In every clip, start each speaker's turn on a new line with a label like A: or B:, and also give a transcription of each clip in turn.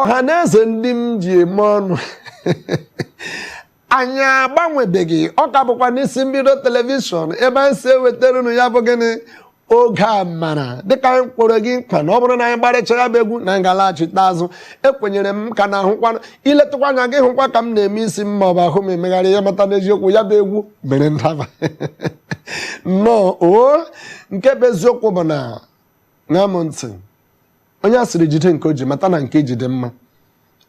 A: Ọha na eze ndị m ji eme ọnụ, anyị agbanwebeghị. Ọ ka bụkwa n'Isi Mbido Television ebe anyị si ewetara unu ya bụ gịnị? Oge Amara. Dịka anyị kwere gị nkwa na ọ bụrụ na anyị gbarịcha ya bụ egwu na anyị ga-alaghachite azụ, ekwenyere m ka na-ahụkwa iletụkwa anya gị, hụkwa ka m na-eme isi m ma ọ bụ ahụ m emegharị ya, mata n'eziokwu ya bụ egwu mere ndaba nnọọ. O nke bụ eziokwu bụ na ṅaa m ntị, onye a sịrị jide nke o ji, mata na nke iji dị mma.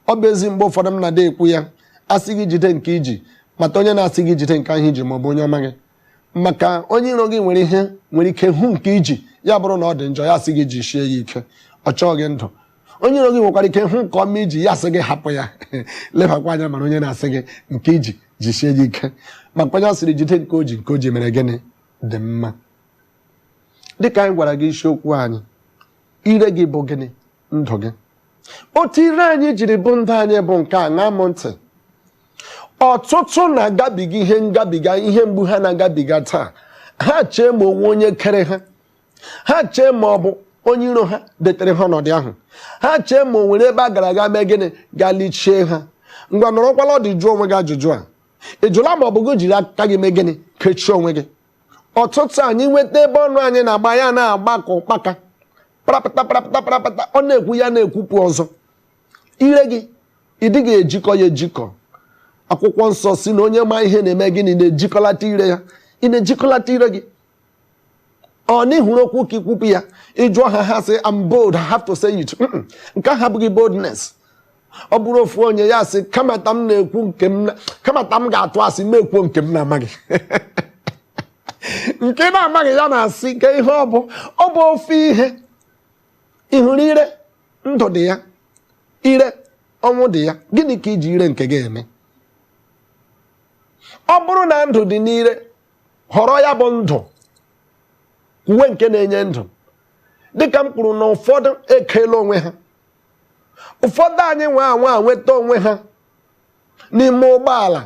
A: Ọ bụ ezi mgbe ụfọdụ m na-ada ekwu ya, asị gị jide nke iji, mata onye na-asị gị jide nke ahụ iji ma ọ bụ onye ọma gị, maka onye iro gị nwere ihe nwere ike hụ nke iji ya bụrụ na ọ dị njọ, ya asị gị jisie ya ike, ọ chọọ gị ndụ. Onye iro gị nwekwara ike hụ nke ọma iji, ya asị gị hapụ ya. Lebakwa anya mara onye na-asị gị nke iji jisie ya ike, maka onye asịrị jide nke o ji, nke o ji mere gịnị? Dị mma. Dịka anyị gwara gị, isiokwu anyị, ire gị bụ gịnị? Ndụ gị. Otu ire anyị jiri bụ ndụ anyị bụ nke a. Ṅaa m ntị, ọtụtụ na-agabiga ihe ngabiga, ihe mgbu ha na-agabiga taa, ha chee ma onwe onye kere ha, ha chee ma ọ bụ onye iro ha detere ha ọnọdụ ahụ, ha chee ma o nwere ebe a gara aga mee gịnị, galichie ha. Ngwa, nọrọkwala ọdụ jụọ onwe gị ajụjụ a: ị jụla ma ọ bụ gị jiri aka gị mee gịnị? Kechie onwe gị. Ọtụtụ anyị nweta ebe ọnụ anyị na-agba, ya na-agba ka ụkpaka, parapata parapata parapata, ọ na-ekwu ya na-ekwupụ ọzọ. Ire gị, ị dịghị ejikọ ya ejikọ. Akwụkwọ Nsọ si na onye ma ihe na-eme gịnị? Na-ejikọlata ire ya. Ị na-ejikọlata ire gị? Ọ na ịhụrụ okwu ka ikwupụ ya, ịjụọ ha, ha sị, "I'm bold, I have to say it." Nke ahụ abụghị boldness. Ọ bụrụ ofu onye ya sị, kamata m na-ekwu nke m, kamata m ga-atụ asị m ekwuo nke m na-amaghị. Nke na-amaghị ya na-asị ka ihe ọ bụ, ọ bụ ofu ihe. Ị hụrụ ire, ndụ dị ya, ire, ọnwụ dị ya. Gịnị ka iji ire nke gị eme? Ọ bụrụ na ndụ dị n'ire, họrọ ya bụ ndụ, uwe nke na-enye ndụ. Dịka m kwuru na ụfọdụ ekeela onwe ha, ụfọdụ anyị nwe anwa nweta onwe ha n'ime ụgbọala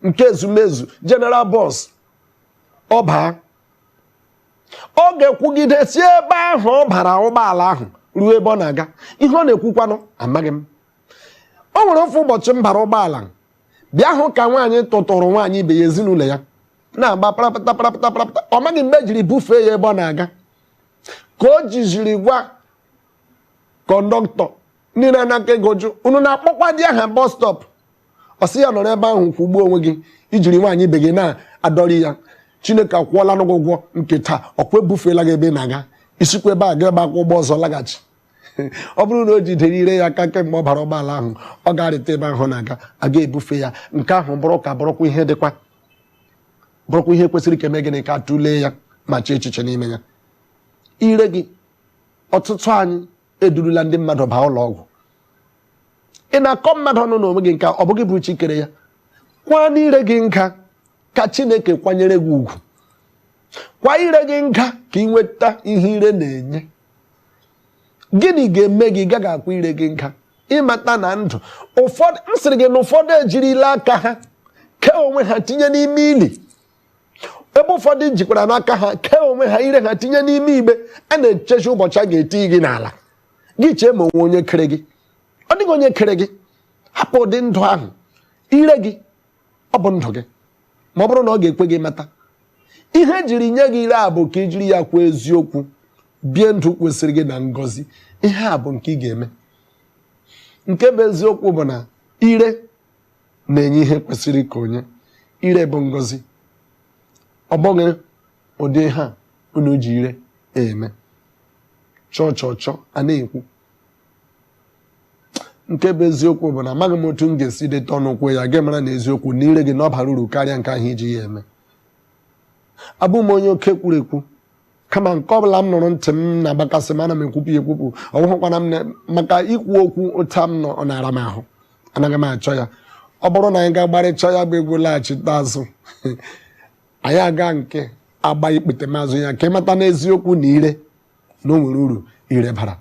A: nke ezumezu, general bus. Ọ baa, ọ ga-ekwugide si ebe ahụ ọ bara ụgbọala ahụ ruo ebe ọ na-aga. Ihe ọ na-ekwukwanụ, amaghị m. O nwere ofu ụbọchị m bara ụgbọala, bịa hụ ka nwaanyị tụtụrụ nwaanyị ibe ya, ezinụlọ ya na-agba parapata parapata parapata. Ọ maghị mgbe ejiri bufee ya ebe ọ na-aga, ka o jiziri gwa conductor ndị na-anaka ego jụ, "Unu na-akpọkwa dị aha bus stop?" Ọ sị ya, "Nọrọ ebe ahụ kwugbuo onwe gị, ijiri nwaanyị ibe gị na-adọrị ya. Chineke akwụọla n'ụgwọ ụgwọ nke taa, ọkwa ebufeela gị ebe ị na-aga, isikwa ebe a ga ebe akwụ ụgbọ ọzọ laghachi." Ọ bụrụ na o jidere ire ya aka kemgbe ọ bara ụgbọala ahụ, ọ ga-arịta ebe ahụ na-aga, aga ebufe ya. Nke ahụ bụrụ ka bụrụkwa ihe dịkwa, bụrụkwa ihe kwesịrị ka eme gịnị? Ka tụlee ya ma chee echiche n'ime ya. Ire gị, ọtụtụ anyị edurula ndị mmadụ baa ụlọ ọgwụ. Ị na-akọ mmadụ ọnụ n'onwe gị, nke ọ bụghị bụ chi kere ya. Kwa n'ire gị nga ka Chineke kwanyere gị ugwu. Kwa ire gị nga ka ị nweta ihe ire na-enye. Gịnị ga-eme gị gaghị akwa ire gị nga? Ịmata na ndụ ụfọdụ, m sịrị gị na ụfọdụ ejirila aka ha kee onwe ha tinye n'ime ili, ebe ụfọdụ jikwara n'aka ha kee onwe ha, ire ha tinye n'ime igbe a na-echechi ụbọchị a ga-eti gị n'ala. Gị chee ma onwe onye kere gị, ọ dịghị onye kere gị. Hapụ ụdị ndụ ahụ. Ire gị, ọ bụ ndụ gị. Ma ọ bụrụ na ọ ga-ekwe gị mata ihe ejiri nye gị ire a bụ ka ijiri ya kwuo eziokwu, bie ndụ kwesịrị gị na ngọzi. Ihe a bụ nke ị ga-eme. Nke bụ eziokwu bụ na ire na-enye ihe kwesịrị ka onye ire bụ ngọzi. Ọ bụghị ụdị ihe a unu ji ire eme, chọọ chọọ chọọ a na-ekwu. Nke bụ eziokwu bụ na amaghị m otu m ga-esi deta ọnụ kwuo ya, gị mara na eziokwu na ire gị na ọ bara uru karịa nke ahụ iji ya eme. Abụ m onye oke kwuru ekwu, kama nke ọbụla m nụrụ ntị m na-agbakasị m, ana m ekwupụ ya ekwupụ. Ọ bụghịkwana m maka ikwu okwu ụta m nọ, ọ na-ara m ahụ, anaghị m achọ ya. Ọ bụrụ na anyị ga-agbarịcha ya bụ egwu, laghachite azụ, anyị aga nke agba ikpete mazụ ya, ka ịmata n'eziokwu na ire na o nwere uru ire bara.